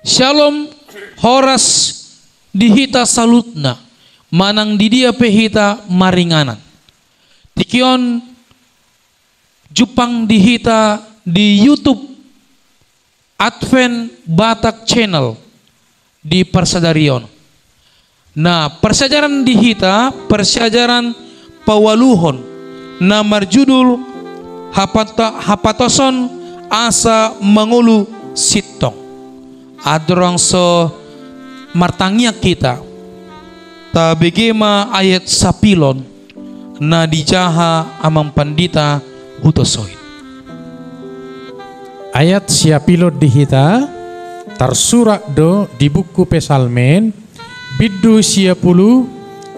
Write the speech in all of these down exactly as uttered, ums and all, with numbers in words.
Syalom, horas di hita saluhutna, manang di dia pe hita maringanan. Tingki on jumpang di hita di YouTube Advent Batak Channel di parsadarion. Na, parsiajaran di hita, parsiajaran paualuhon, na marjudul hapata-, hapatoson asa mangolu sintong. Andorang so martangiang hita, tabege ma ayat sapilon na dijaha amang pandita hutosohi. Ayat siapilon di hita, tarsurat do di buku Psalmen, bindu siapulu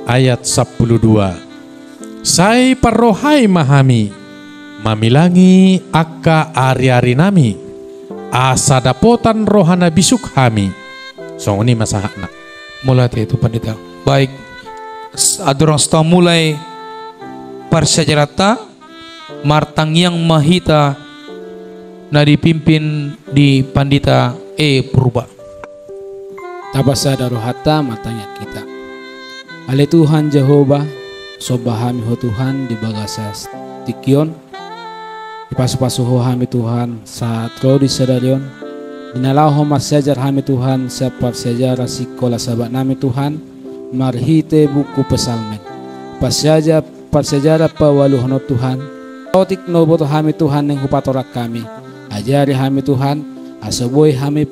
ayat sampulu dua. Sai parrohai ma hami, mamilangi angka ariarinami, asa dapotan roha na bisuk hami. Songon i ma sahatna. Mauliate tu pandita. Baik. S-, andorang so tamulai parsiajaranta, martangiang ma hita na dipimpin di Pandita E Purba. Tapasada rohanta, martangiang hita. Ale Tuhan Jahowa, somba hami Ho Tuhan di bagasan tingki on. Dipasupasu Ho hami Tuhan sahat ro di sadari on. Di na laho marsiajar hami Tuhan sian parsiajaran sikola Sabat nami Tuhan, marhite buku Psalmen. Parsiajar parsiajaran paualuhon on Tuhan. Otik na huboto hami Tuhan naeng hupatorang hami. Ajari hami Tuhan, asa boi hami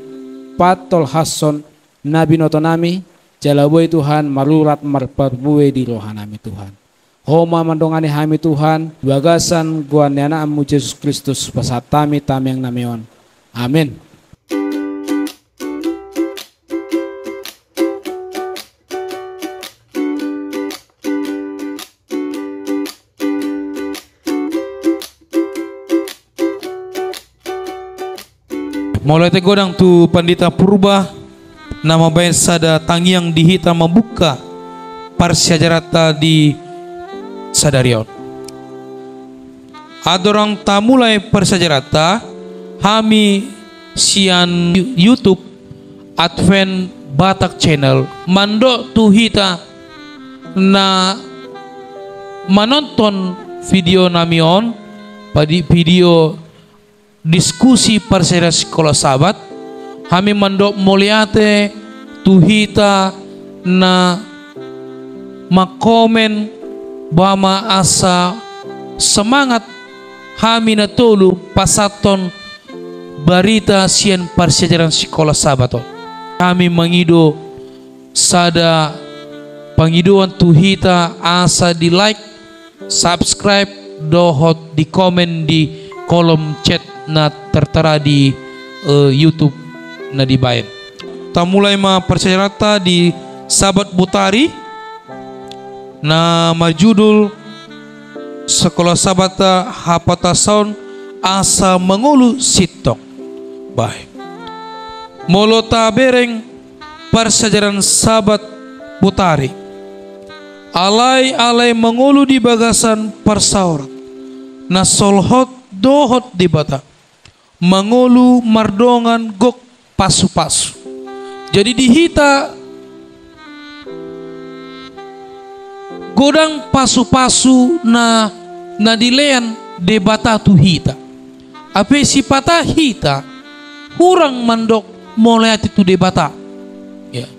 patolhashon na binoto nami, jala boi Tuhan marurat marparbue di roha nami Tuhan. Ho ma mandongani hami Tuhan, di bagasan goar ni Anakmu Jesus Kristus pasahat hami tangiang nami on. Amen. Mauliate godang tu Pandita Purba, na mambahen sada tangiang di hita mambuka parsiajaranta di sadari on. Andorang tamulai parsiajaranta, hami sian You-, YouTube Advent Batak Channel mandok tu hita na manonton video nami on, padi-, video diskusi parsiajaran sikola Sabat, hami mandok mauliate tu hita na mangkomen, boha ma asa semangat hami na tolu pasahathon barita sian parsiajaran sikola Sabat on. Hami mangido sada pangidoan tu hita asa di-like, subscribe, dohot di-komen di kolom chat na tertera di, eh, YouTube na dibahen. Tamulai ma parsiajaranta di Sabat botari na marjudul Sikola Sabat Hapatason Asa Mangolu Sintong. Baik. Molo tabereng parsiajaran Sabat botari. Alai, alai mangolu di bagasan parsaoran na solhot dohot Debata. Mangolu mardongan gok pasu-pasu. Jadi di hita godang pasu-pasu na, na dilean Debata tu hita. Hape sipata hita hurang mandok mauliate tu Debata. Ya.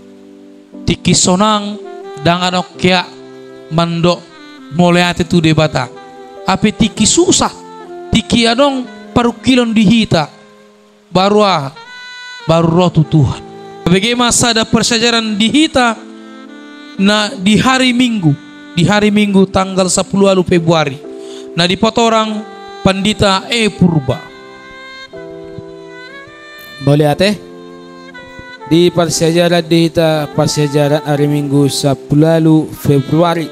Tingki sonang, ndang adong hea mandok mauliate tu Debata. Hape tingki susah, tingki adong parungkilon di hita, baru aha? Baru ro tu Tuhan. Bege ma sada parsiajaran di hita na di hari Minggu, di hari Minggu tanggal sampulu ualu Februari, na dipatorang Pandita E Purba. Mauliate. Di parsiajaran di hita, parsiajaran ari Minggu sampulu ualu Februari,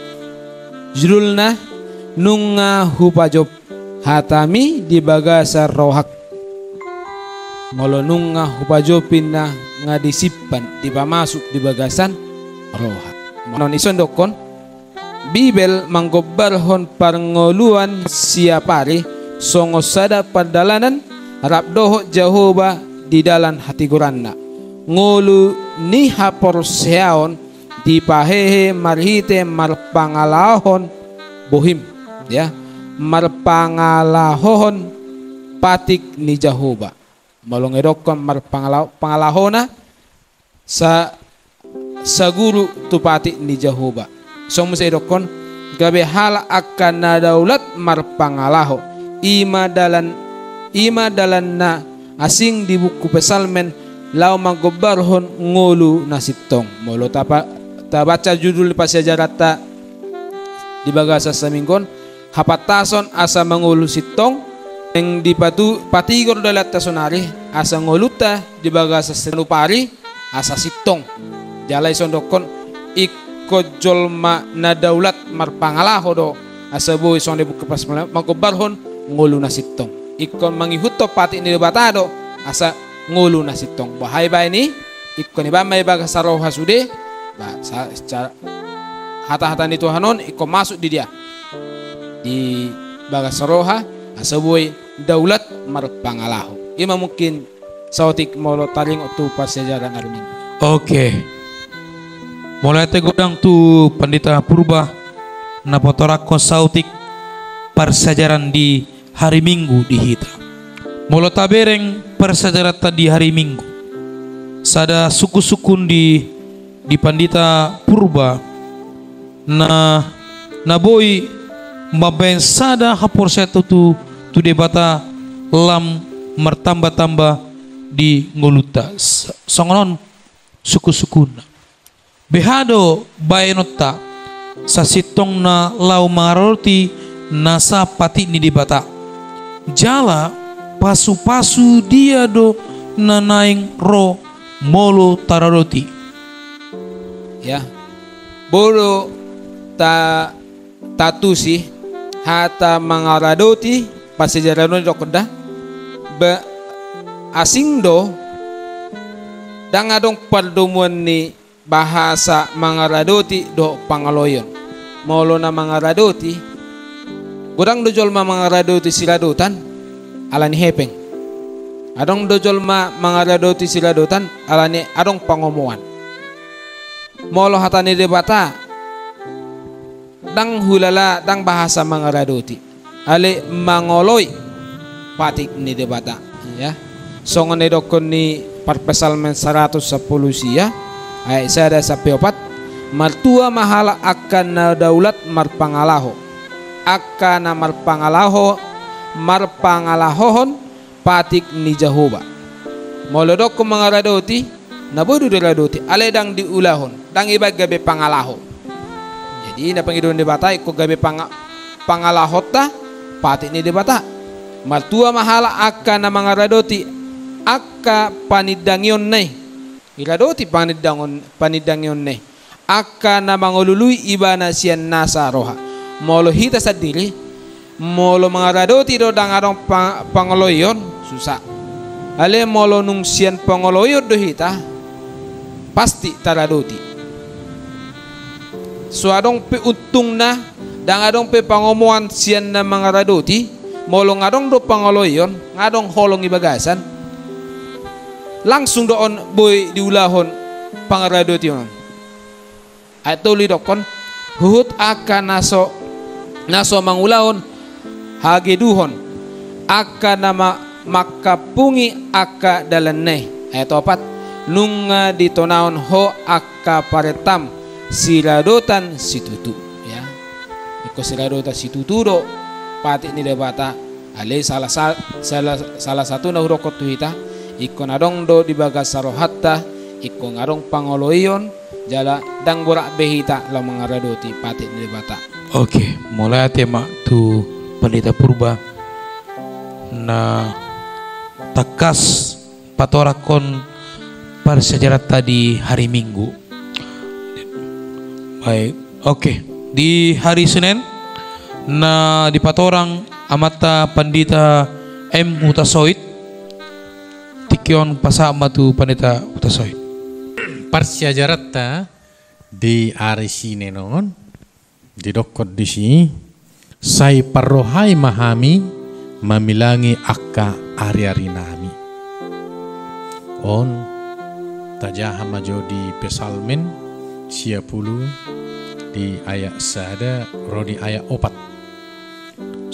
judulna Nunga Hupajop Hatami di Bagasan Rohangku. Molo nunga hupajop ninna, nga disimpan, dipamasuk di bagasan roha. Molo dison dohonon, Bibel manggombarhon parngoluan siapari songon sada pardalanan rap dohot Jahowa di dalan hatigoranna. ngolu ni haporseaon dipahehe marhite marpangalaohon bohim, ya, marpangalaohon patik ni Jahowa. Molo ngedokkon marpangalaho, pangalahona sa, saguru tu patik ni Jahowa. Songon muse idokkon, gabe halak angka na daulat marpangalaho. Ima dalan, ima dalan na asing di buku Psalmen laho manggombarhon ngolu na sintong. Molo tapa, tabaca judul ni parsiajaranta di bagasan saminggu on, hapantason asa mangolu sintong, naeng dipatu, patigor do latta sonari, asa ngolunta di bagasan sanupari, asa sintong. Jala ison dokkon, ingkon jolma na daulat marpangalaho do, asa boi songon di buku Psalmen manggombarhon ngolu na sintong. Ingkon mangihuthon patik ni Debata do, asa ngolu na sintong. Boha ibaen i, ingkon ibaen ma i bagasan roha sude, ba, sa, sa, hata-hata ni Tuhan on ingkon masuk di dia, di bagasan roha, asa boi daulat marpangalaho. Ima mungkin saotik molo taringot tu parsiajaran ari Minggu. Oke. Mauliate godang tu Pandita Purba na patorangkon saotik parsiajaran di hari Minggu di hita. Molo tabereng parsiajaranta di hari Minggu, sada sungkun-sungkun di, di Pandita Purba na, na boi mambaen sada haporseaon tu, tu Debata lam martamba-tamba di ngolunta. S-, songon on sungkun-sungkunna. Beha do baenonta, sasintongna laho mangaradoti nasa patik ni Debata. Jala pasu-pasu dia do na naeng ro molo taradoti. Ya. Boi do ta, tatusi hata mangaradoti, parsiajaran on didokkon da. Ba, asing do, ndang adong pardomuan ni bahasa mangaradoti dohot pangoloion. Molo na mangaradoti, godang do jolma mangaradoti siradotan ala ni hepeng. Adong do jolma mangaradoti siradotan ala ni adong pangomoan. Molo hata ni Debata, ndang hulala, ndang bahasa mangaradoti, alai mangoloi patik ni Debata. Ya. Songon na didokkon ni parpsalmen saratus sampulu sia, ayat sada sampe opat, martua ma halak angka na daulat marpangalaho, angka na marpangalaho, marpangalahohon patik ni Jahowa. Molo didokkon mangaradoti, na boi do diradoti, alai ndang diulahon, ndang ibaen gabe pangalaho. Jadi na pangidoan ni Debata ingkon gabe panga-, pangalahonta patik ni Debata. Martua ma halak angka na mangaradoti angka panindangionna i. Iradoti panindangon-, panindangionna i. Angka na mangalului ibana sian nasa roha. Molo hita sandiri, molo mangaradoti do ndang adong pa-, pangoloion, susa. Alai molo nung sian pangoloion do hita, pasti taradoti. So adong pe untungna, ndang adong pe pangomoan sian na mangaradoti, molo nga adong do pangoloion, nga adong holong i bagasan, langsung do on boi diulahon pangaradotion on. Ayat tolu didokkon, huhut angka na so, na so mangulahon hageduhon, angka na ma-, mangkampungi angka dalanna i. Ayat opat, nunga ditonahon ho angka parentaM siradotan situtu. Ya. Ingkon siradotan situtu do patik ni Debata. Alai salah sa-, salah, salah satu na hudokkon tu hita, ingkon adong do di bagasan rohanta, ingkon adong pangoloion, jala ndang borat be hita laho mangaradoti patik ni Debata. Oke, mauliate ma tu Pandita Purba na tangkas patorangkon parsiajaranta di hari Minggu. Baik, oke. Di hari Senin na dipatorang amanta Pandita M Hutasoit. Tingki on pasahat ma tu Pandita Hutasoit. Parsiajaranta di ari Senin on didokkon disi, sai parrohai ma hami mamilangi angka ari-arinami. On. Tajaha ma jo di Psalmen sia pulu di ayat sada ro di ayat opat.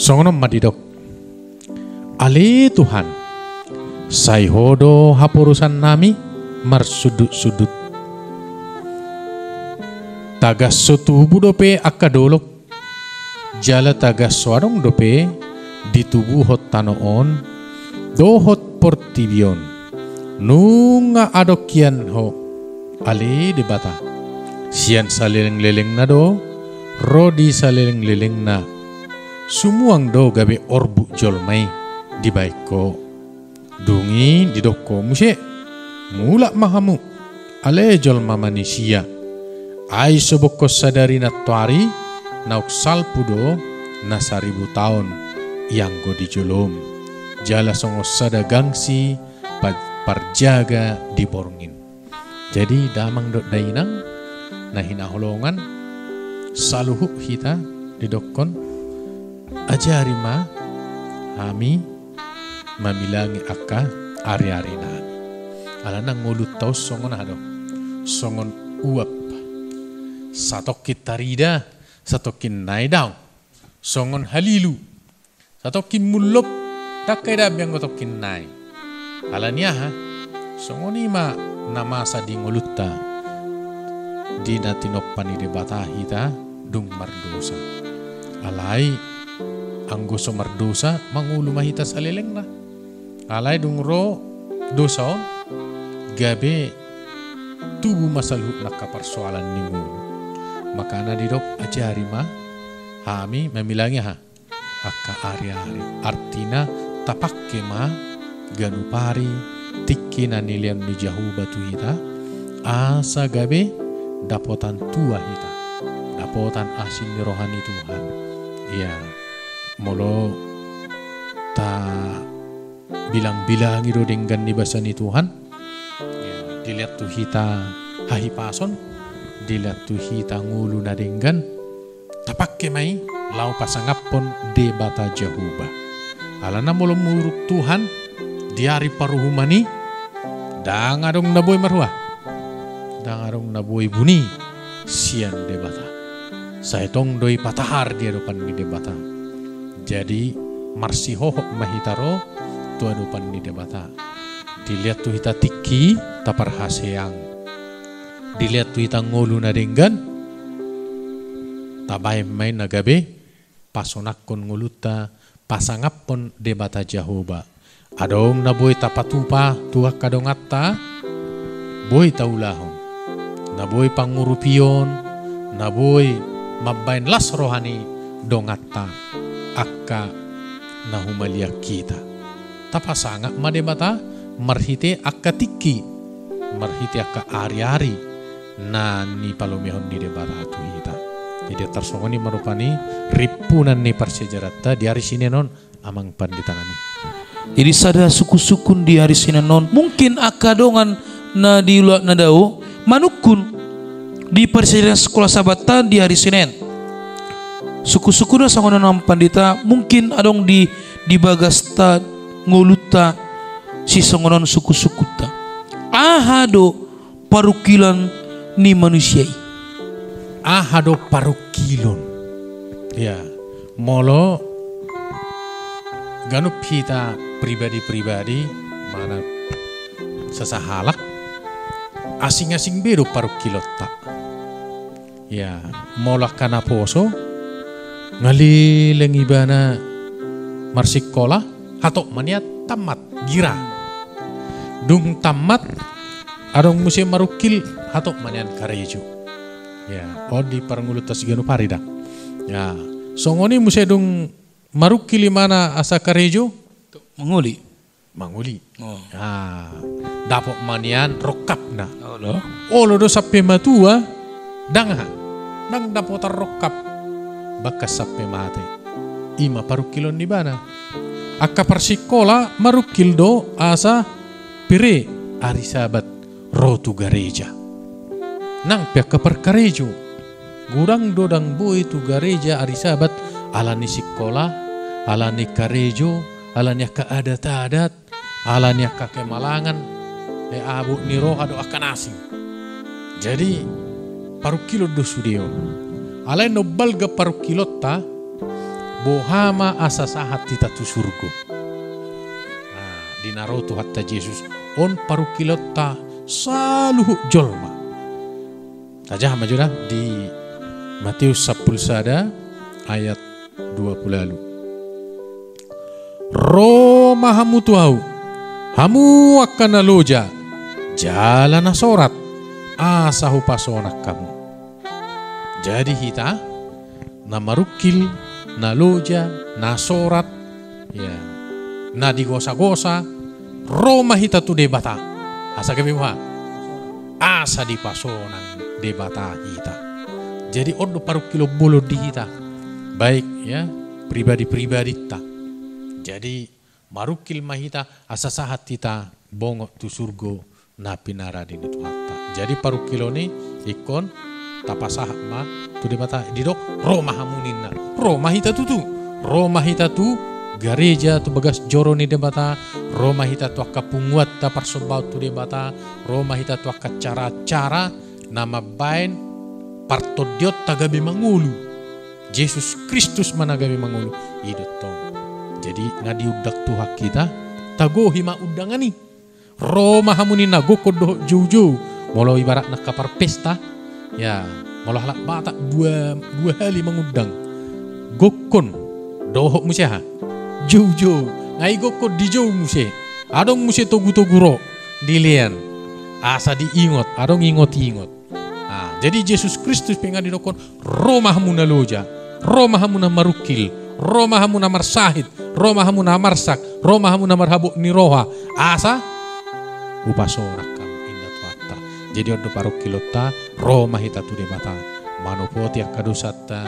Songon on ma didok: Ale Tuhan, sai Ho do haporusannami marsundut-sundut. Tagas so tubu dope angka dolok, jala tagas so adong dope ditubuhon tano on dohot portibi on. Nunga adong hian Ho, ale Debata, sian saleleng-lelengna do ro di saleleng-lelengna. Sumuang do gabe orbuk jolma i dibahen Ho. Dung i didok Ho muse: Mulak ma hamu, ale jolma manisia. Ai so bongkon sadari nantoari, naung salpu do na saribu taon i anggo di jolom, jala songon sada gangsi pa-, parjaga di borngin. Jadi damang dohot dainang na hinaholongan, saluhut hita didokkon, ajari ma hami mamilangi angka ari-arinami. Alana ngolunta on songon aha do? Songon uap. Satongkin tarida, satongkin nai daong. Songon halilu. Satongkin mullop, ndang haida be anggo tongkin nai. Alani aha? Songon i ma na masa di ngolunta di na tinompa ni Debata hita dung mardosa. Alai anggo so mardosa, mangolu ma hita salelengna. Alai dung ro dosa on, gabe tubu ma saluhut angka parsoalan ni ngolu. Makana didok, ajari ma hami mamilangi aha? Angka ari-ari. Artina, tapangke ma ganup ari tingki na nilehon ni Jahowa tu hita, asa gabe dapotan tua hita, dapotan asi ni roha ni Tuhan. Ia, molo tabilang-bilangi do denggan ni basa ni Tuhan, ia, dilehon tu hita hahipason, dilehon tu hita ngolu na denggan, tapangke ma i laho pasangaphon Debata Jahowa. Alana molo muruk Tuhan di ari paruhuman i, ndang adong na boi marhua, ndang adong na boi buni sian Debata. Sai tong do i patahar di adopan ni Debata. Jadi marsihohot ma hita ro tu adopan ni Debata. Dilehon tu hita tingki taparhaseang. Dilehon tu hita ngolu na denggan, tabahen ma i na gabe pasonangkon ngolunta pasangaphon Debata Jahowa. Adong na boi tapatupa tu angka donganta, boi taulahon. Na boi pangurupion, na boi mambahen las roha ni donganta, angka na humaliang hita. Tapasangap ma Debata marhite angka tingki, marhite angka ari-ari na nipaluahon ni Debata tu hita. Jadi, tarsongon i ma rupani rimpunan ni parsiajaranta di ari Sinen on, Amang Pandita nami. Jadi, sada sungkun-sungkun di ari Sinen on, mungkin angka dongan na di ulaon na dao manungkun di parsiajaran Sikola Sabatta di ari Sinen. Sungkun-sungkunna songon on, Amang Pandita, mungkin adong di, di bagasta ngolunta sisongon on sungkun-sungkunta. Aha do parungkilon ni manusia i? Aha do parungkilon? Ia, molo ganup hita pribadi-pribadi, manang sasahalak, asing-asing be do parungkilonta. Ia, molo angka naposo, ngaleleng ibana marsikola, hatop ma nian tammat, gira. Dung tammat, adong muse marungkil, hatop ma nian karejo. Ia, on di parngolunta siganup ari da. Ia, songon i muse dung marungkil ibana asa karejo, mangoli. Mangoli. Oh. Ah, dapot ma nian rongkapna. Olo. Olo do sampe matua, ndang aha, ndang dapotan rongkap. Bahkan sampe mate. I ma parungkilon ni ibana. Angka parsikola marungkil do asa pire ari Sabat ro tu gareja. Nang pe angka parkarejo. Godang do ndang boi tu gareja ari Sabat, ala ni sikola, ala ni karejo, ala ni angka adat-adat, ala ni angka kemalangan. eh, habot ni roha dohot angka na asing. Jadi, parungkilon do sude on. Alai na umbalga parungkilonta, boha ma asa sahat hita tu surgo. Nah, di na ro Tuhanta Jesus, on parungkilonta saluhut jolma. Tajaha ma jo da di Mateus sampulu sada ayat dua pulu ualu. Ro ma hamu tu Ahu, hamu angka na loja jala na sorat, asa hupasonang hamu. Jadi hita na marungkil, na loja, na sorat, ya, na digosagosa, ro ma hita tu Debata. Asa gabe boha? Asa dipasonang Debata hita. Jadi on do parungkilon bolon di hita, baik, ya, pribadi-pribadinta. Jadi marungkil ma hita asa sahat hita bongot tu surgo na pinarade ni Tuhanta. Jadi parungkilon i ingkon tapasahat ma tu Debata, didok ro ma hamu ninna. Ro ma hita tutu. Ro ma hita tu gareja, tu bagas joro ni Debata. Ro ma hita tu angka punguanta parsombaon tu Debata. Ro ma hita tu angka acara-acara na mambaen partondionta gabe mangolu. Jesus Kristus ma na gabe mangolu. I do tong. Jadi nga diundang Tuhan hita, tagohi ma undangan i. Ro ma hamu ninna, gokkon dohot joujou. Molo ibaratna angka parpesta, ya, molo halak Batak dua, dua hali mangundang. Gokkon dohot muse aha? Joujou. Nga i gokkon dijou muse. Adong muse togutogu ro dilean. Asa diingot, adong ingotingot. Ah, jadi Jesus Kristus pe nga didokkon, ro ma hamu na loja, ro ma hamu na marungkil, ro ma hamu na marsahit, ro ma hamu na marsak, ro ma hamu na marhabot ni roha, asa hupasonang hamu, ninna Tuhanta. Jadi on do parungkilonta, ro ma hita tu Debata, manopoti angka dosanta,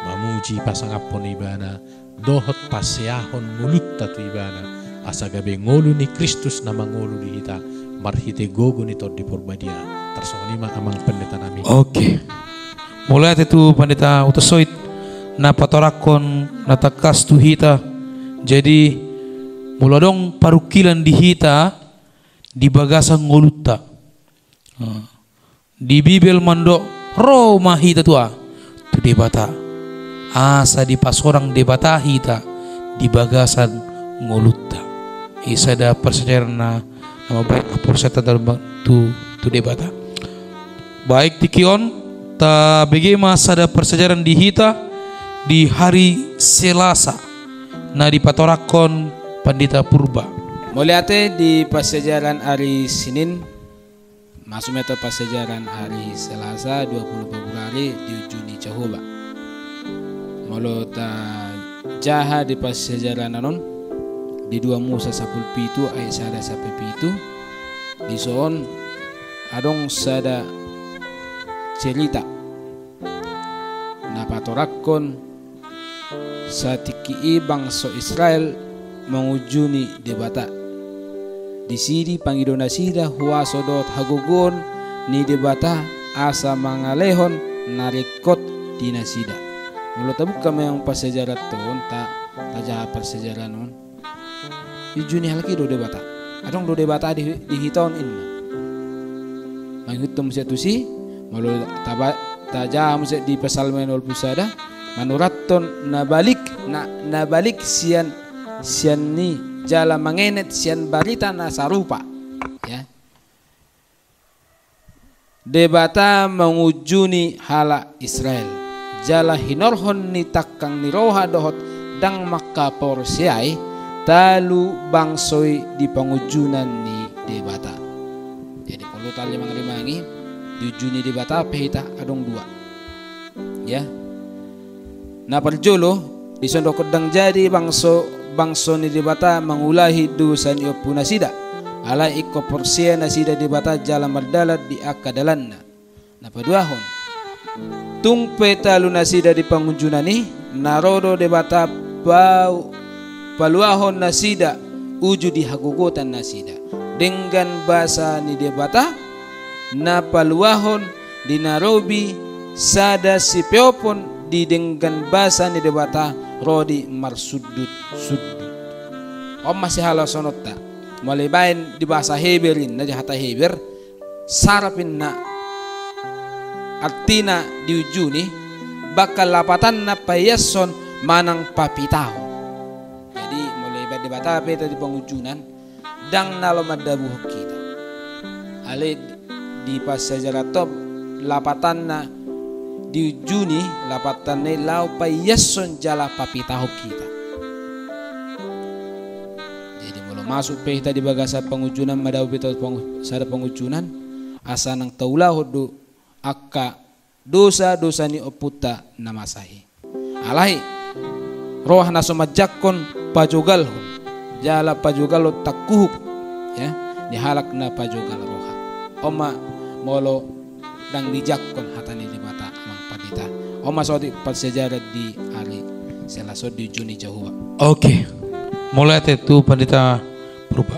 mamuji, pasangaphon Ibana, dohot paseahon ngolunta tu Ibana, asa gabe ngolu ni Kristus na mangolu di hita marhite gogo ni Tondi Porbadia. Tarsongon i ma, Amang Pendeta nami. Oke. Mauliate tu Pandita Uta Soit na patorangkon na tangkas tu hita. Jadi, molo adong parungkilan di hita di bagasan ngolunta. Ah. Di Bibel mandok, ro ma hita tu aha? Tu Debata. Asa dipasonang Debata hita di bagasan ngolunta. I sada parsiajaran na, na mambahen haporseaonta tu, tu Debata. Baik, tingki on, tabege ma sada parsiajaran di hita di hari Selasa na dipatorangkon Pandita Purba. Mauliate, di parsiajaran ari Senin, masuk ma hita tu parsiajaran ari Selasa, dua pulu Februari, di uju ni Jahowa. Molo tajaha di parsiajaran on, di dua Musa sampulu pitu ayat sada sampe pitu, dison adong sada cerita na patorangkon satingki i bangso Israel mangunjuni Debata. Disi dipangido nasida huaso dohot hagogoon ni Debata asa mangalehon na ringkot di nasida. Molo tabuka memang parsiajaran on, ta, tajaha parsiajaran on. Diunjuni halak i do Debata. Adong do Debata di, di hita on, ninna. Mangihuthon muse tusi, molo taba-, tajaha muse di Psalmen onom pulu sada, manurathon na balik, na, na balik sian, sian ni jala mangenet sian barita na sarupa. Ya. Debata mangunjuni halak Israel, jala hinorhon ni tangkang ni roha dohot ndang mangkaporseai, talu bangso i di pangunjunan ni Debata. Jadi, molo tarimangimangi, diunjuni Debata pe hita adong dua. Ya. Na parjolo, dison dohonon ndang jadi bangso, bangso ni Debata mangulahi dosa ni ompu nasida. Alai ingkon porsea nasida Debata jala mardalan di angka dalanna. Na paduahon, tung pe talu nasida di pangunjunan i, na ro do Debata pau-, paluahon nasida uju di hagogotan nasida. Denggan basa ni Debata, na paluahon di na robi sada sipeopon di denggan basa ni Debata ro di marsundut-sundut. On ma sihalashononta. Molo dibaen di bahasa Heber, ninna di hata Heber, saraf ninna, artina diunjuni, bahkan lapatanna paiashon manang papitahon. Jadi, molo dibaen Debata pe hita di pangunjunan, ndang na laho mandabuhon hita. Alai di parsiajaranta, lapatanna diunjuni, lapatanna i laho paiashon jala papitahon hita. Jadi, molo masuk pe hita di bagasan pangunjunan, madabu pe hita pangu-, sada pangunjunan, asa nang taulahon do angka dosa-dosa ni ompunta na masa i. Alai, roha na so manjangkon pajogalhon, jala pajogalhon tangkuhuk, ya, ni halak na pajogal roha. On ma molo ndang dijangkon hata ni Debata, Amang Pandita. On ma saotik parsiajaran di ari Selasa on di unjuni Jahowa. Oke. Mauliate tu Pandita Purba.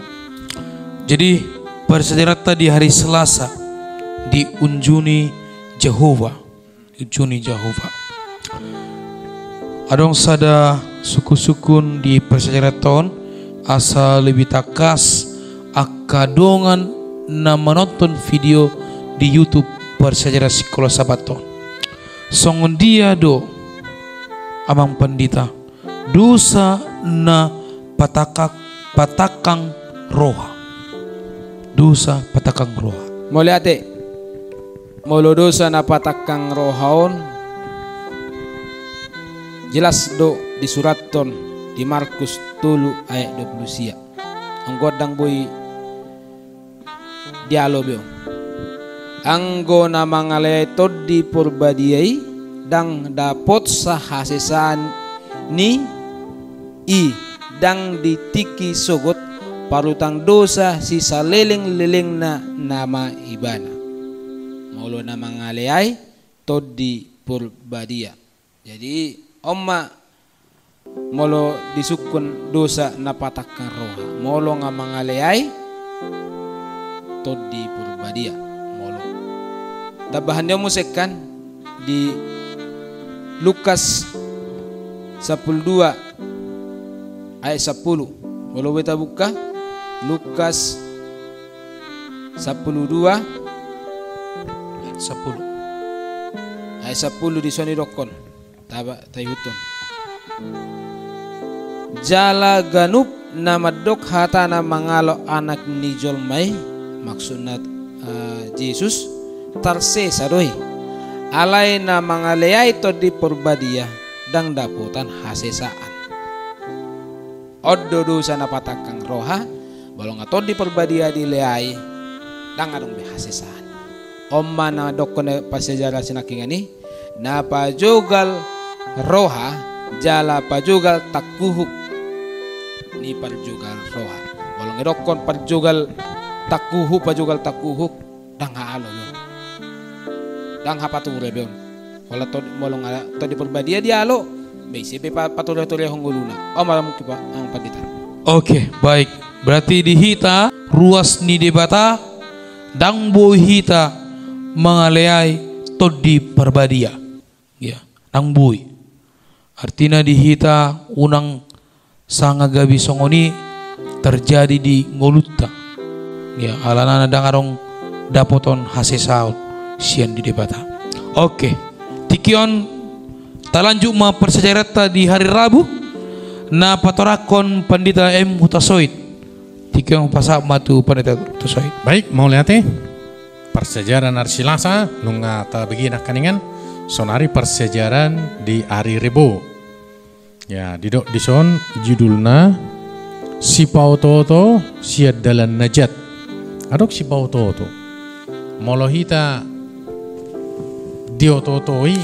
Jadi, parsiajaranta di hari Selasa di unjuni Jahowa. Unjuni Jahowa. Adong sada sungkun-sungkun di parsiajaranta on, asa lebih tangkas angka dongan na manonton video di YouTube parsiajaran Sikola Sabat on. Songon dia do, Amang Pandita, dosa na patangka-, patangkang roha? Dosa patangkang roha. Mauliate. Molo dosa na patangkang roha on, jelas do disurathon di Markus tolu ayat dua pulu sia. Anggo ndang boi dialo be on. Anggo na mangaleai Tondi Porbadia i, ndang dapothon hasesaan ni i, ndang di tingki sogot parutang dosa sisaleleng-lelengna nama ibana. Molo na mangaleai Tondi Porbadia. Jadi, on ma molo disungkun dosa na patangkang roha, molo nga mangaleai Tondi Porbadia. Molo tambahan ni on muse kan di Lukas sampulu dua ayat sampulu. Molo beta buka Lukas sampulu dua ayat sampulu. Ayat sampulu dison didokkon. Taba, taihuthon. Jala ganup na mandok hata na mangalo Anak ni jolma i, maksudna, eh, Jesus, tarsesa do i. Alai na mangaleai Tondi Porbadia, ndang dapotan hasesaan. On do dosa na patangkang roha, molo nga Tondi Porbadia dileai, ndang adong be hasesaan. On ma na dokkon parsiajaran sinangkingan i, na pajogal roha, jala pajogal tangkuhuk ni parjogal roha. Molo nga didokkon parjogal tangkuhuk, pajogal tangkuhuk, ndang haalo be on. Ndang hapature be on. Molo Tondi, molo nga Tondi Porbadia dialo, be ise pe pa-, pature-turehon ngoluna. On ma mungkin, Pak, Amang Pandita. Oke, baik. Berarti di hita ruas ni Debata, ndang boi hita mangaleai Tondi Porbadia. Ya, ndang boi. Artina di hita unang sanga gabe songon i terjadi di ngolunta. Ya, alana ndang adong dapoton hasesaon sian di Debata. Oke. Tingki on talanjut ma parsiajaranta di hari Rabu na patorangkon Pandita M Hutasoit. Tingki on pasahat ma tu Pandita Hutasoit. Baik, mauliate. Parsiajaran ari Selasa, nunga tabege nangkiningan, sonari parsiajaran di ari Rebo. Ya, didok dison judulna, Sipaoto-oto sian dalan na jat. Adong sipaoto-oto. Molo hita dioto-otoi,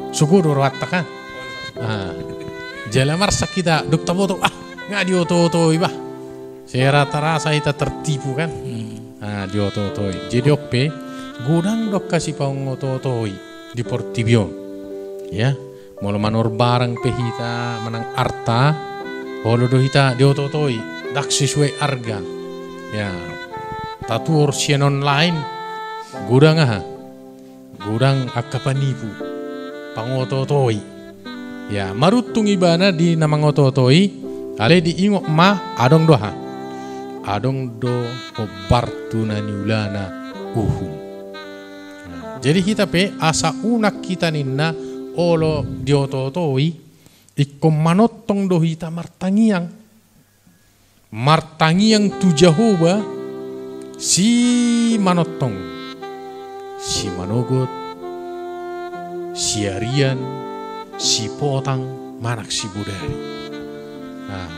sogo do rohanta kan? Ah. Jala marsak hita, dung taboto, ah, nga dioto-otoi bah. Sai rata-rata hita tertipu kan? Hmm. Ah, dioto-otoi. Jadi on pe, godang do angka sipaoto-otoi di portibi on. Ya, molo manurbarang pe hita manang arta, olo do hita dioto-otoi, ndang sesuai arga. Ya, tatuhor sian online, godang aha? Godang angka panipu, pangoto-otoi. Ya, maruntung ibana di na mangoto-otoi, alai diingot ma adong do aha? adong do hombar tu na niulana uhum. Nah, jadi hita pe asa unang hita ninna olo diototoi, ingkon manongtong do hita martangiang. Martangiang tu Jahowa, simanongtong, simanogot, siarian, sipotang, manang sibodari. Nah,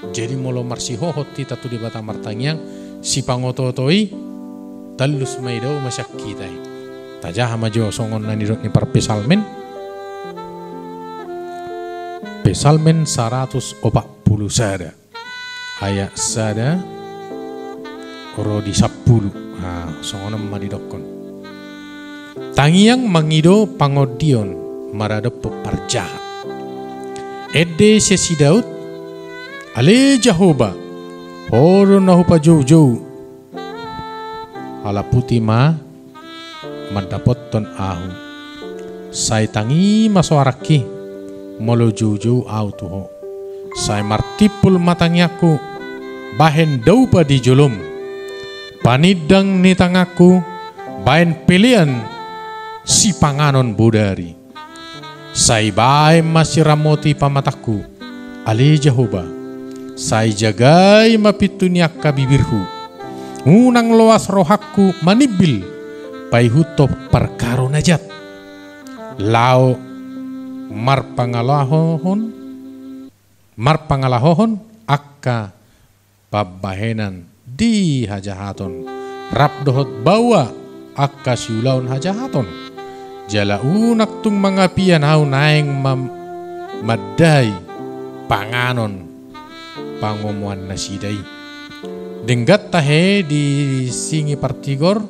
jadi molo marsihohot hita tu Debata martangiang, sipangototoi, tallus ma i, dao ma sian hita i. Tajaha ma jo songon na nidok ni parpsalmen. Psalmen saratus opat pulu sada. Ayat sada ro di sampulu. Nah, songon on ma didokkon. Tangiang mangido pangondion maradophon parjahat. Ende sian si Daud, ale Jahowa, Ho do na hupajoujou. Halaputi ma mandapothon ahu. Sai tangi ma soarangki, molo joujou ahu tu Ho. Sai martimpul ma tangiangku, bahen daupa di jolom. Panindang ni tanganku, bahen pelean sipanganon bodari. Sai bahen ma siramoti pamatangku, ale Jahowa. Sai jagai ma pintu ni angka bibirhu. Unang loas rohangku manimbil paihuthon parkaro na jat. Laho marpangalahohon, marpangalahohon angka pambahenan di hajahaton, rap dohot baoa angka siulahon hajahaton. Jala unang tung mangapian ahu naeng mam-, mandai panganon pangomoan nasida i. Denggan tahe di singi partigor,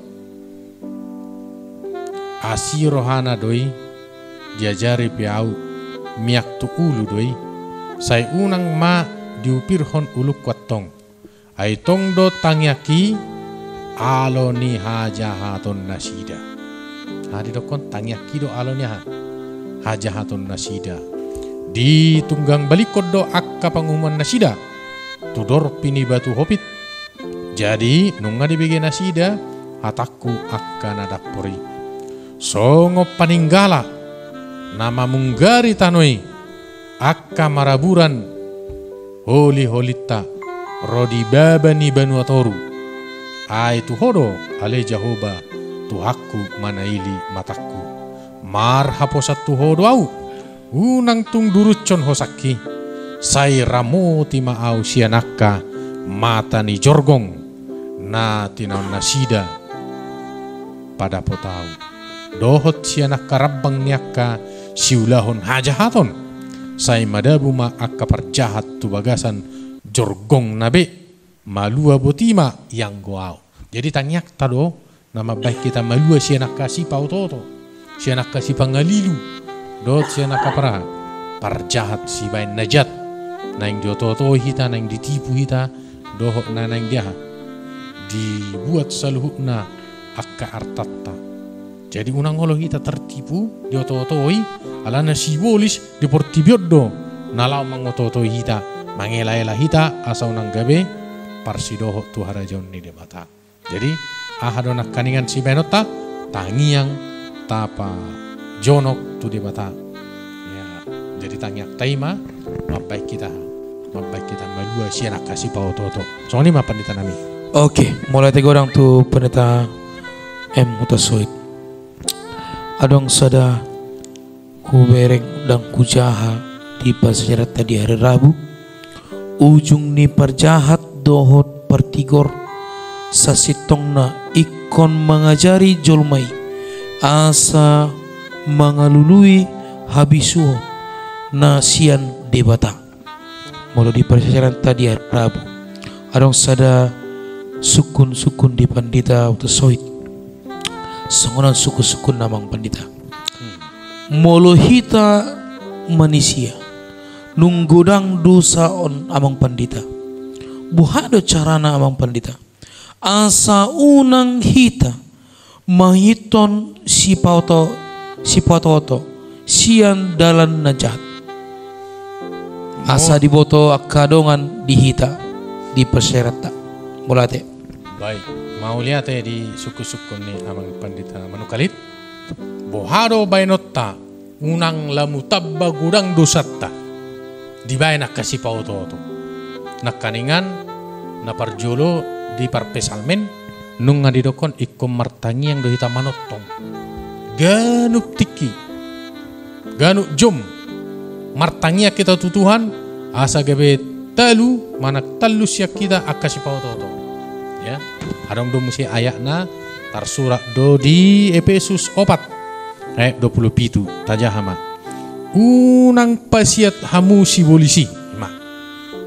asi rohana do i, diajari pe ahu, miak tu ulu do i, sai unang ma diupirhon ulungku antong. Ai tong do tangiangki alo ni hajahaton nasida. Nah, didokkon tangiangki do alo ni aha? Hajahaton nasida. Ditunggang balikkon do angka panguhuman nasida tu dorpi ni batu hopit. Jadi, nunga dibege nasida hatangku angka na dampor i. Songon paninggala na mamunggari tano i, angka maraburan holiholinta ro di baba ni banua toru. Ai tu Ho do, ale Jahowa, Tuhanku, manaili matangku. Marhaposan tu Ho do ahu. Unang tung durushon hosangki, sai ramoti ma ahu sian angka mata ni jorgong na tinaon nasida padapot ahu, dohot sian angka rambang ni angka siulahon hajahaton, sai madabu ma angka parjahat tu bagasan jorgongna be, malua boti ma ianggo ahu. Jadi tangiangta do na mambahen hita malua sian angka sipaotooto, sian angka sipangalilu, dohot sian angka para parjahat sibahen na jat, naeng diototoi hita, naeng ditipu hita, dohot na naeng di aha, dibuat saluhutna angka artanta. Jadi unang olo hita tartipu, diototoi, alana sibolis di portibi on do na laho mangototoi hita, mangelaela hita, asa unang gabe parsidohot tu harajaon ni Debata. Jadi, aha do nangkaningan sibahenonta? Tangiang tapajonok tu Debata. Ya, jadi tangiangta i ma mambahen hita, mambahen hita malua sian angka sipaotooto. Songon i ma, pandita nami. Oke, mauliate godang tu Pandita M Hutasoit. Adong sada hubereng ndang hujaha di parsiajaranta di hari Rabu. Ujung ni parjahat dohot partigor sasintongna ingkon mangajari jolma i asa mangalului habisuhon na sian Debata. Molo di parsiajaranta di hari Rabu, adong sada sungkunsungkun di Pandita Hutasoit. Songon on sungkunsungkunna, amang pandita. Molo hita manisia, nunga godang dosa on, amang pandita, boha do carana, amang pandita, asa unang hita mangihuthon sipaoto, sipaotooto sian dalan na jahat? Asa diboto angka dongan di hita di parsiajaranta. Mauliate. Baik, mauliate di sungkun-sungkun ni Amang Pandita Manungkalit. Boha do baenonta, unang lamu tamba godang dosanta dibaen angka sipaoto-oto. Nangkiningan, na parjolo di parpsalmen, nunga didokkon ingkon martangiang do hita manongtong. Ganup tingki, ganup jom, martangiang hita tu Tuhan, asa gabe talu manang tallus sian hita angka sipaoto-oto. Ya, adong do muse ayatna, tarsurat do di Epesus opat ayat dua pulu pitu, tajaha ma. Unang pasiat hamu sibolis i. Ima.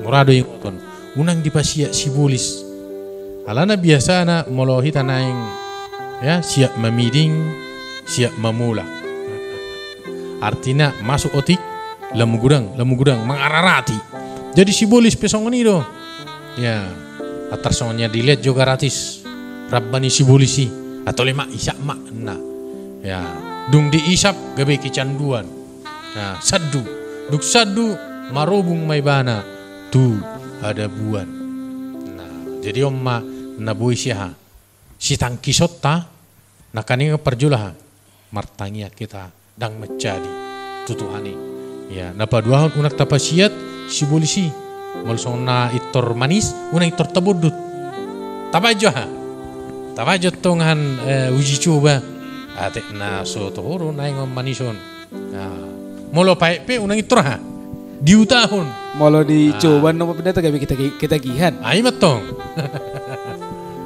Mura do ingoton. Unang dipasiat sibolis. Alana biasana molo hita naeng, ya, siap mamiding, siap mamulak. Artina masuk otik, lamu godang, lamu godang, mangararati. Jadi sibolis pe songon i do. Ya, antar songon i dilehon jo gratis. Ramba ni sibolis i. Atau lemak isap mak na. Ya, dung diisap gabe kecanduan. Nah, sandu. Dung sandu, marobung ma ibana tu adabuan. Nah, jadi on ma na boi siaha. Sitangkisonta, nangkiningan parjolo aha? Martangiang hita ndang manjadi tu Tuhan i. Ya, na paduahon unang tapasiat sibolis i. Molo songon na intor manis, unang intor tabondut. Tabaen jo aha? Tabaen jo tongan, eh, uji coba. Atik na so toho do naeng on manis on. Nah, molo paet pe unang intor aha? Diutahon. Molo dicoba, ah, nomor pindah tagabe kita, ketagihan. Ah, ima tong.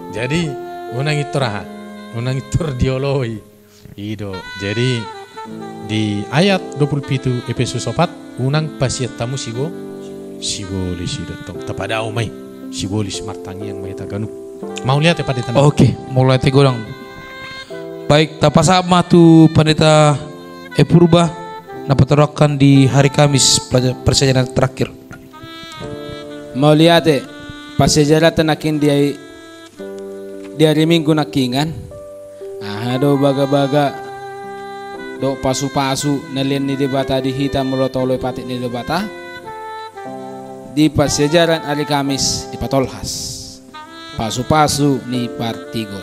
Jadi, unang intor aha? Unang intor dioloi. I do. Jadi, di ayat dua pulu pitu Epesus opat, unang pasiat hamu sibo-, sibolis i do tong. Tapadao ma i. Sibolis martangiang ma hita ganup. Mauliate Pandita. Oke, mauliate godang. Baik, tapasahat ma tu Pandita E Purba, na patorangkan di hari Kamis pelaja-, persiajaran terakhir. Mauliate, parsiajaranta nangkin di, di hari Minggu nangkiningan. Aha do bagabaga dohot pasupasu na lehon ni Debata di hita molo taoloi patik ni Debata. Di parsiajaran hari Kamis dipatolhas pasupasu ni partigor.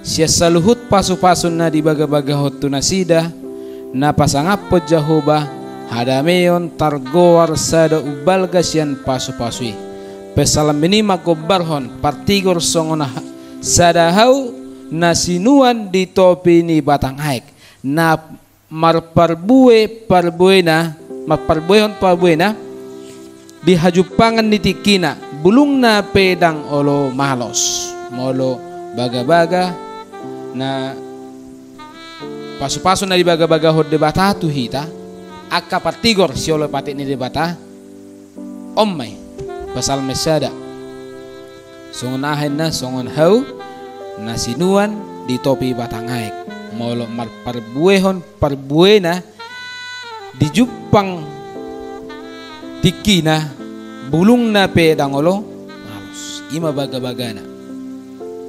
Sian saluhut pasupasu na dibagabagahon tu nasida na pasangaphon Jahowa, hadameon targoar sada umbalga sian pasupasu i. Psalmen i manggombarhon partigor songon ha-, sada hau na sinuan di topi ni batang aek, na marparbue parbuena, marparbuehon parbuena di hajumpangan ni tingkina, bulungna pe ndang olo malos. Molo bagabaga na pasupasu na dibagabagahon Debata tu hita, angka partigor sioloi patik ni Debata, on ma i, Psalmen sada. Songon aha inna, songon hau na sinuan di topi batang aek. Molo marparbuehon parbuena di jumpang tingkina, bulungna pe ndang olo malos. Ima bagabagana.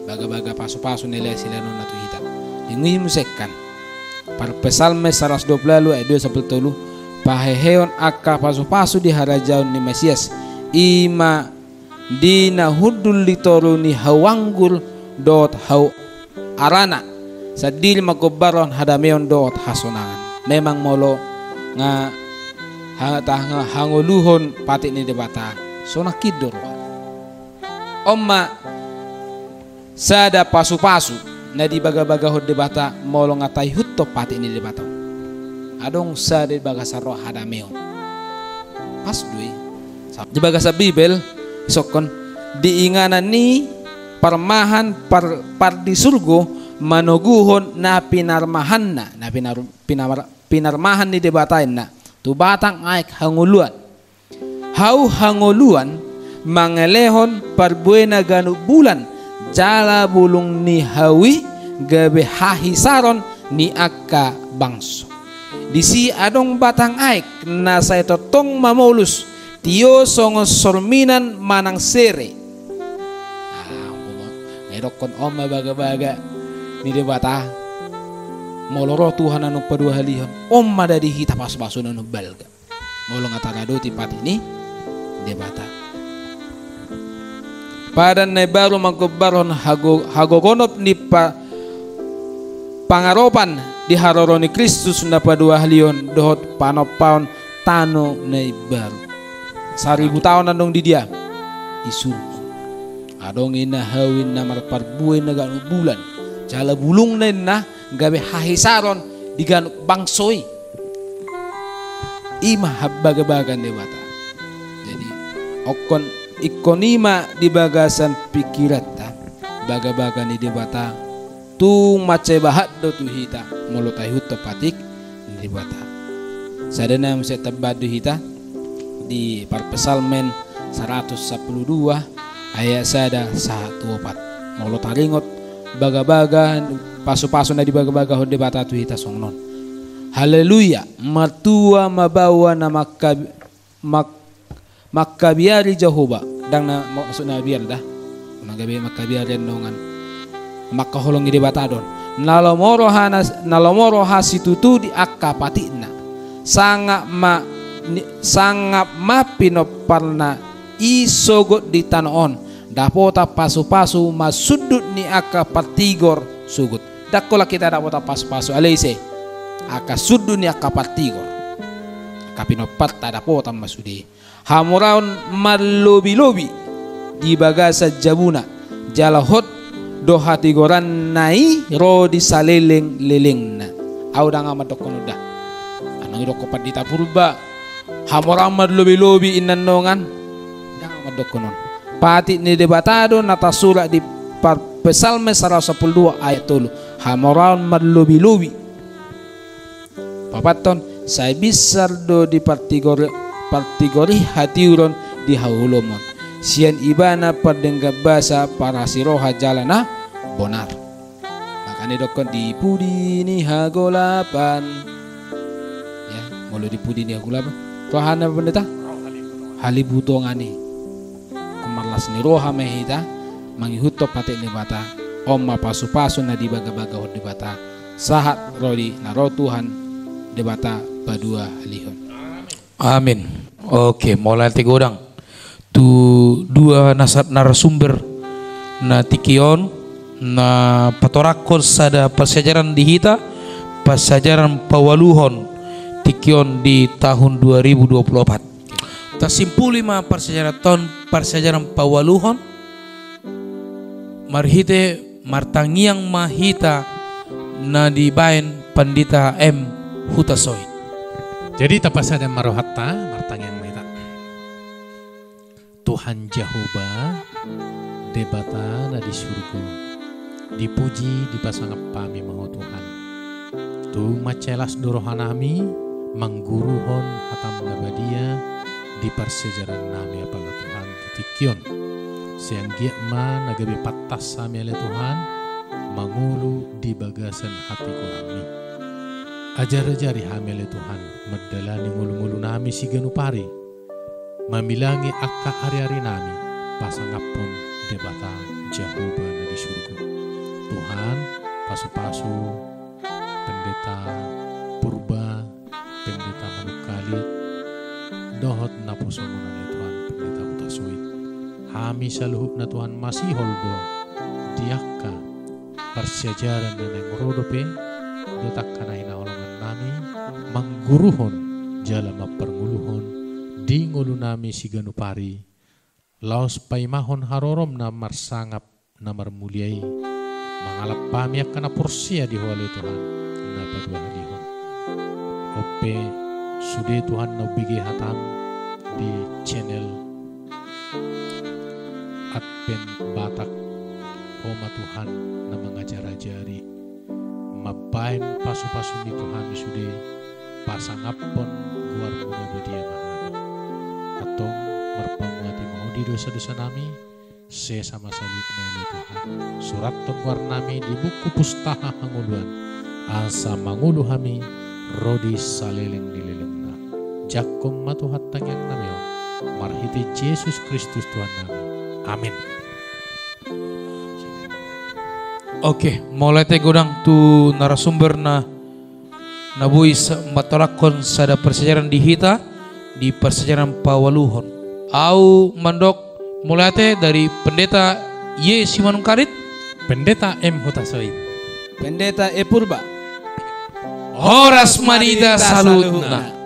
Bagabaga pasupasu na lehon sileanonna tu hita. Dung i muse kan. Parpsalmen saratus dua pulu ualu ayat dua sampulu tolu. Paheheon angka pasupasu di harajaon ni Mesias. Ima di na hundul di toru ni hau anggur dohot hau arana sandiri manggombarhon hadameon dohot hasonangan. Memang molo nga ha-, ta-, nga hangoluhon patik ni Debata, sonang hindor. On ma sada pasupasu na dibagabagahon Debata molo nga taihuthon patik ni Debata. Adong sada di bagasan roha hadameon. Pas do i. Di bagasan Bibel, isokkon, di inganan ni parmahan par-, pardisurgo manoguhon na pinarmahanna, na pinar-, pinamar-, pinarmahan ni Debata inna, tu batang aek hangoluan. Hau hangoluan mangelehon parbuena ganup bulan, jala bulung ni hau i gabe hahisaron ni angka bangso. Disi adong batang aek na sai tongtong mamolus, tio songon sorminan manang sere. Ah, umpama, nga idokkon on ma bagabaga ni Debata. Molo ro Tuhan annon paduahalihon, on ma da di hita pasupasu na umbalga. Molo nga taradoti patik ni Debata. Padan na imbaru manggombarhon hago-, hagogonop ni pa-, pangaropan di haroro ni Kristus na paduahalihon dohot panompaon tano na imbaru. Saribu taon adong di dia? Di surgo. Adong i na hau i na marparbue na ganup bulan. Jala bulungna inna gabe hahisaron di ganup bangso i. I ma hambagabaga ni Debata. Jadi, ingkon, ingkon i ma di bagasan pingkiranta, bagabaga ni Debata, tung mansai bahat do tu hita, molo taihuthon patik ni Debata. Sada nai muse tambahan tu hita, di Parpsalmen saratus sampulu dua, ayat sada sahat tu opat. Molo taringot bagabaga, pasupasu na dibagabagahon Debata tu hita songon on. Haleluya, martua ma baoa na mangka-, mak-, mangkabiari Jahowa. Ndang na maksudna biar da. Unang gabe mangkabiari annon. Mangkaholongi Debata do on. Na lomo rohana, na lomo roha situtu di angka patikna. Sangap ma, ni-, sangap ma pinomparna i sogot di tano on, dapotan pasupasu ma sundut ni angka partigor sogot. Ndang holan hita dapotan pasupasu, alai ise? Angka sundut ni angka partigor. Angka pinomparta dapotan ma sude. Hamoraon marlobilobi di bagasan jabuna, jala hot do hatigoranna i ro di salelenglelengna. Ahu ndang mandokkon on da. Annon didokkon Pandita Purba, hamoraon marlobilobi inna annon. Ndang mandokkon on. Patik ni Debata do na tarsurat di Par-, Psalmen saratus sampulu dua ayat tolu. Hamoraon marlobilobi. Paopathon, sai binsar do di partigor-, partigor i hatiuron di haholomon. Sian ibana pardenggan basa, parasi roha jala na bonar. Makana didokkon di pudi ni hagolapan. Ya, molo di pudi ni hagolapan. Rohana Pandita? Halimbutongan i. Marlas ni roha ma hita, mangihuthon patik ni Debata, on ma pasupasu na dibagabagahon Debata, sahat ro di na ro Tuhan Debata paduahalihon. Amin. Oke, mauliate godang tu dua nasa-, narasumber na tingki on, na patorangkon sada parsiajaran di hita, parsiajaran paualuhon tingki on di tahun dua ribu dua puluh opat. Tasimpuli ma parsiajaran on, parsiajaran paualuhon, marhite martangiang ma hita na dibaen Pandita M Hutasoit. Jadi tapasada ma rohanta, martangiang ma hita. Tuhan Jahowa, Debata na di surgo, dipuji, dipasangap hami ma Ho Tuhan. Tung mansai las do rohanami mangguruhon hataM na badia di parsiajarannami apala Tuhan di tingki on. Sai anggiat ma na gabe pantas hami ale Tuhan mangolu di bagasan hatigoranMi. Ajar-ajari hami ale Tuhan mandalani ngolu-ngolunami siganup ari, mamilangi angka ari-arinami pasangaphon Debata Jahowa na di surgo. Tuhan, pasu-pasu Pendeta Purba, Pendeta Manungkalit, dohot naposomuna ale Tuhan Pendeta Hutasoit. Hami saluhutna Tuhan masihol do di angka parsiajaran na naeng ro dope, dohot angka na hinaholongannami, mangguruhon jala mamparngoluhon di ngolunami siganup ari, laos paimahon haroroM na marsangap na marmulia i, mangalap hami angka na porsea di Ho ale Tuhan na paduahalihon. On pe sude Tuhan na umbege hataM di channel Advent Batak, Ho ma Tuhan na mangajar-ajari, mambaen pasu-pasuMi tu hami sude, pasangaphon goarMu na badia ma hami. Antong marpamuati ma Ho di dosa-dosanami, sesa ma saluhutna ale Tuhan. Surathon goarnami di buku pustaha hangoluan, asa mangolu hami ro di saleleng ni lelengna. Jangkon ma Tuhan tangiangnami on, marhite Jesus Kristus Tuhannami. Amin. Oke, mauliate godang tu narasumber na, na boi sa-, matorangkon sada parsiajaran di hita, di parsiajaran paualuhon. Ahu mandok Mauliate dari Pendeta Y Simanungkalit. Pendeta M Hutasoit. Pendeta E Purba. Horas ma di hita saluhutna.